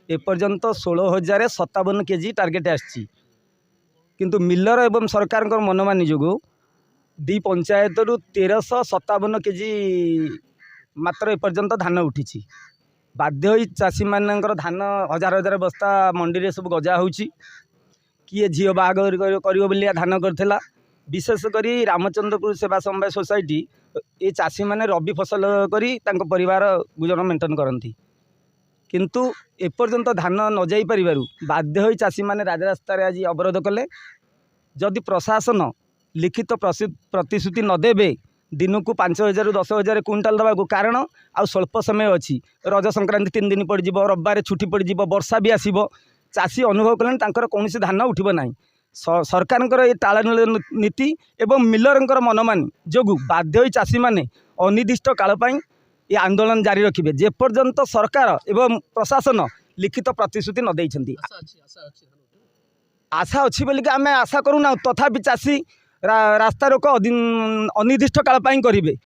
ଏପର୍ଯ୍ୟନ୍ତ 16,057 KG target ଆସିଛି। କିନ୍ତୁ ମିଲର ଏବଂ ସରକାରଙ୍କର ମନମାନି ଯୋଗୁଁ ଦୁଇ ପଞ୍ଚାୟତରୁ 1357 କେଜି ମାତ୍ର ଏପର୍ଯ୍ୟନ୍ତ ଧାନ ଉଠିଛି। ବାଧ୍ୟ ହୋଇ ଚାଷୀମାନଙ୍କର ଧାନ ହଜାର ହଜାର ବସ୍ତା ମଣ୍ଡିରେ ସବୁ ଗଜା ହେଉଛି। କିଏ ଝିଅ ବାହାଘର କରିବ ବୋଲି ଧାନ କରିଥିଲା। ବିଶେଷ କରି ରାମଚନ୍ଦ୍ରପୁର ସେବା ସମବାୟ ସୋସାଇଟି, ଏ ଚାଷୀମାନେ ରବି ଫସଲ କରି ତାଙ୍କ ପରିବାର ଗୁଜୁରାଣ ମେଣ୍ଟନ କରନ୍ତି। କିନ୍ତୁ ଏପର୍ଯ୍ୟନ୍ତ ଧାନ ନ ଯାଇପାରିବାରୁ ବାଧ୍ୟ ହୋଇ ଚାଷୀମାନେ ରାଜରାସ୍ତାରେ ଆଜି ଅବରୋଧ କଲେ। ଯଦି ପ୍ରଶାସନ ଲିଖିତ ପ୍ରତିଶ୍ରୁତି ନ ଦେବେ ଦିନକୁ 5,000ରୁ 10,000 କୁଇଣ୍ଟାଲ ଦେବାକୁ, କାରଣ ଆଉ ସ୍ୱଳ୍ପ ସମୟ ଅଛି। ରଜ ସଂକ୍ରାନ୍ତି 3 ଦିନ ପଡ଼ିଯିବ, ରବିବାର ଛୁଟି ପଡ଼ିଯିବ, ବର୍ଷା ବି ଆସିବ। ଚାଷୀ ଅନୁଭବ କଲେଣି ତାଙ୍କର କୌଣସି ଧାନ ଉଠିବ ନାହିଁ। ସରକାରଙ୍କର ଏ ତାଳମେଳ ନୀତି ଏବଂ ମିଲରଙ୍କର ମନମାନି ଯୋଗୁଁ ବାଧ୍ୟ ହୋଇ ଚାଷୀମାନେ ଅନିର୍ଦ୍ଦିଷ୍ଟ କାଳ ପାଇଁ ଏ ଆନ୍ଦୋଳନ ଜାରି ରଖିବେ, ଯେପର୍ଯ୍ୟନ୍ତ ସରକାର ଏବଂ ପ୍ରଶାସନ ଲିଖିତ ପ୍ରତିଶ୍ରୁତି ନ ଦେଇଛନ୍ତି। ଆଶା ଅଛି, ଆଶା ଅଛି ଧାନ ଉଠିବ? ଆଶା ଅଛି ବୋଲିକି ଆମେ ଆଶା କରୁନାହୁଁ। ତଥାପି ଚାଷୀ ରାସ୍ତା ରୋକ ଅନିର୍ଦ୍ଦିଷ୍ଟ କାଳ ପାଇଁ କରିବେ।